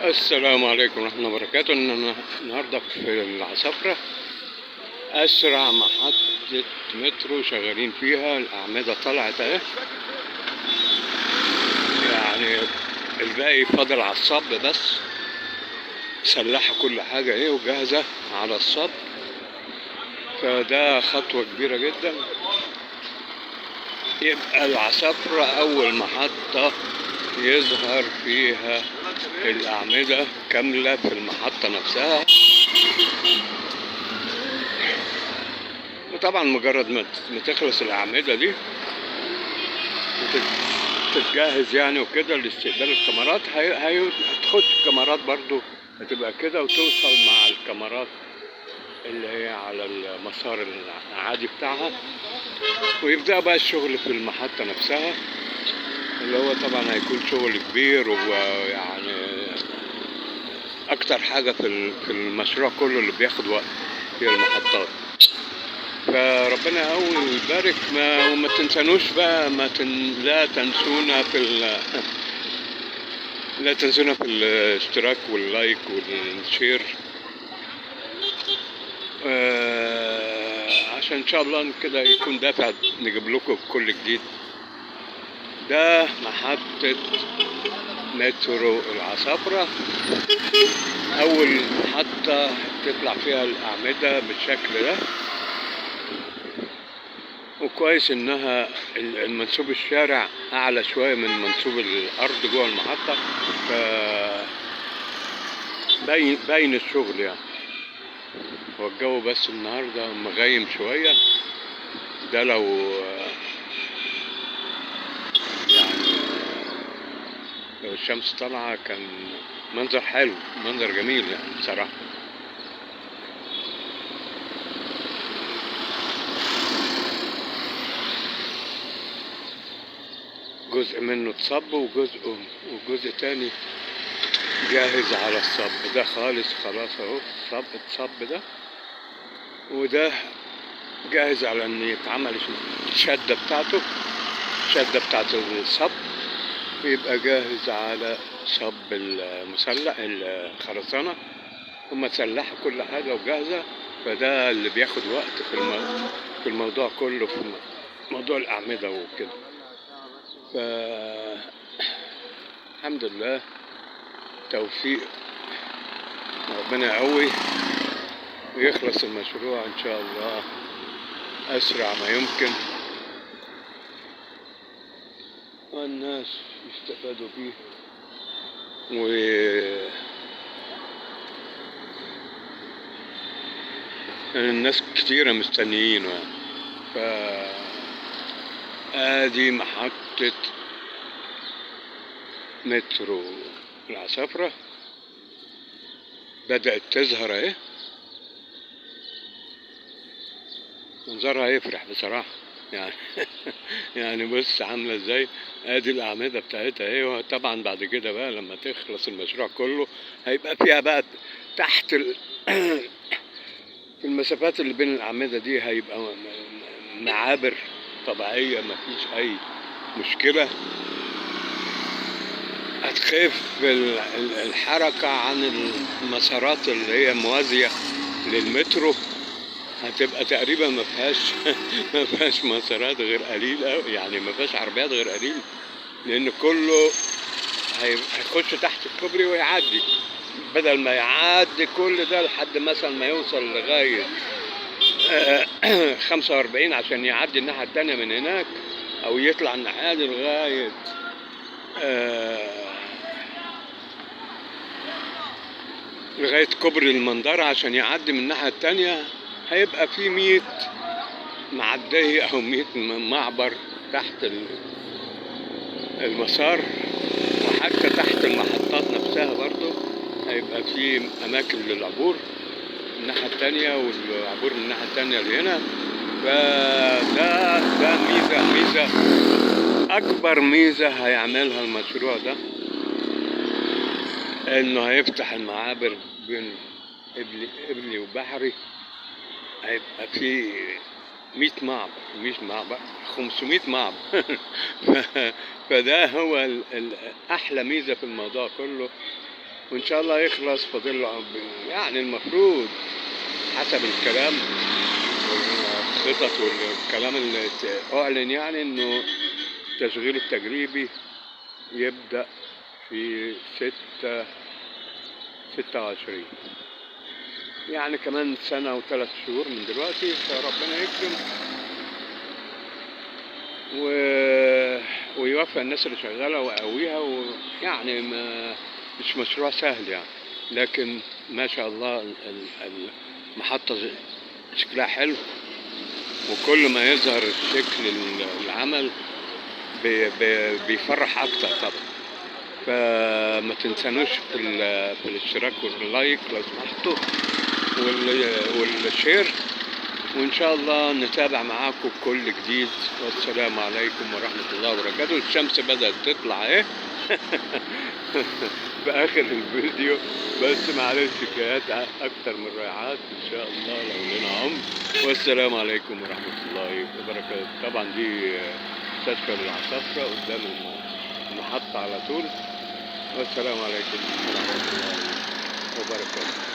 السلام عليكم ورحمة الله وبركاته. النهاردة في العصافرة، أسرع محطة مترو شغالين فيها. الأعمدة طلعت أهي، يعني الباقي فاضل على الصب بس. سلحوا كل حاجة اهي وجاهزة على الصب، فده خطوة كبيرة جدا. يبقى العصافرة أول محطة يظهر فيها الأعمدة كاملة في المحطة نفسها. وطبعا مجرد ما تخلص الأعمدة دي وتتجهز يعني وكده لاستقبال الكاميرات، هتخش الكاميرات برضو، هتبقى كده وتوصل مع الكاميرات اللي هي على المسار العادي بتاعها، ويبدأ بقى الشغل في المحطة نفسها، اللي هو طبعا هيكون شغل كبير. ويعني اكتر حاجة في المشروع كله اللي بياخد وقت هي المحطات. فربنا يقوي ويبارك. وما تنسانوش بقى، ما تن... لا تنسونا في ال... لا تنسونا في الاشتراك وال like وال share، عشان ان شاء الله كده يكون دافع نجيب لكم كل جديد. ده محطة مترو العصافرة، أول محطة تطلع فيها الأعمدة بالشكل ده. وكويس إنها المنسوب الشارع أعلى شوية من منسوب الأرض جوه المحطة، ف باين الشغل يعني. هو الجو بس النهاردة مغيم شوية، ده لو يعني لو الشمس طالعة كان منظر حلو، منظر جميل يعني بصراحة. جزء منه اتصب وجزء تاني جاهز على الصب. ده خالص خلاص اهو اتصب ده، وده جاهز على ان يتعمل الشدة بتاعته، الشدة بتاعت الصب، ويبقى جاهز على صب المسلح الخرسانة. هما سلحوا كل حاجة وجاهزة. فده اللي بياخد وقت في الموضوع كله، في موضوع الأعمدة وكده. الحمد لله، توفيق، ربنا يقوي ويخلص المشروع إن شاء الله أسرع ما يمكن، والناس يستفادوا بيه. و الناس كتيرة مستنيينه يعني. ف ادي محطة مترو العصافرة بدأت تظهر اهي، منظرها يفرح بصراحة يعني. يعني بص عاملة ازاي، ادي الأعمدة بتاعتها اهي. وطبعا بعد كده بقى لما تخلص المشروع كله هيبقى فيها بقى تحت في المسافات اللي بين الأعمدة دي هيبقى معابر طبيعية، مفيش أي مشكلة. هتخف الحركة عن المسارات اللي هي موازية للمترو، هتبقى تقريبا ما فيهاش مسارات غير قليل أوي، يعني ما فيهاش عربيات غير قليل، لأن كله هيخش تحت الكوبري ويعدي، بدل ما يعدي كل ده لحد مثلا ما يوصل لغاية 45 عشان يعدي الناحية التانية من هناك، أو يطلع الناحية دي لغاية كوبري المندرة عشان يعدي من الناحية التانية. هيبقى في 100 معدية أو 100 معبر تحت المسار، وحتى تحت المحطات نفسها برضو هيبقى في أماكن للعبور من الناحية التانية والعبور من الناحية التانية لهنا. فده ده ميزة أكبر ميزة هيعملها المشروع ده، إنه هيفتح المعابر بين قبلي وبحري. هيبقى في 100 معبر، 100 معبر، 500 معبر. فده هو أحلى ميزة في الموضوع كله. وإن شاء الله يخلص. فاضل له يعني المفروض حسب الكلام والخطط والكلام اللي أعلن، يعني إنه التشغيل التجريبي يبدأ في 6/26، يعني كمان سنة وثلاث شهور من دلوقتي. فربنا يكرم ويوفق الناس اللي شغالة ويقويها، ويعني مش مشروع سهل يعني، لكن ما شاء الله المحطة شكلها حلو، وكل ما يظهر شكل العمل بيفرح أكتر طبعا. فما تنسانوش في الاشتراك وال like لو سمحتوا وال share، وإن شاء الله نتابع معاكم كل جديد. والسلام عليكم ورحمة الله وبركاته. الشمس بدأت تطلع اهي في آخر الفيديو، بس معلش حكايات أكتر من رائعات إن شاء الله لو لنا عمر. والسلام عليكم ورحمة الله وبركاته. طبعا دي مستشفى العصافرة قدام المحطة على طول. والسلام عليكم ورحمة الله وبركاته.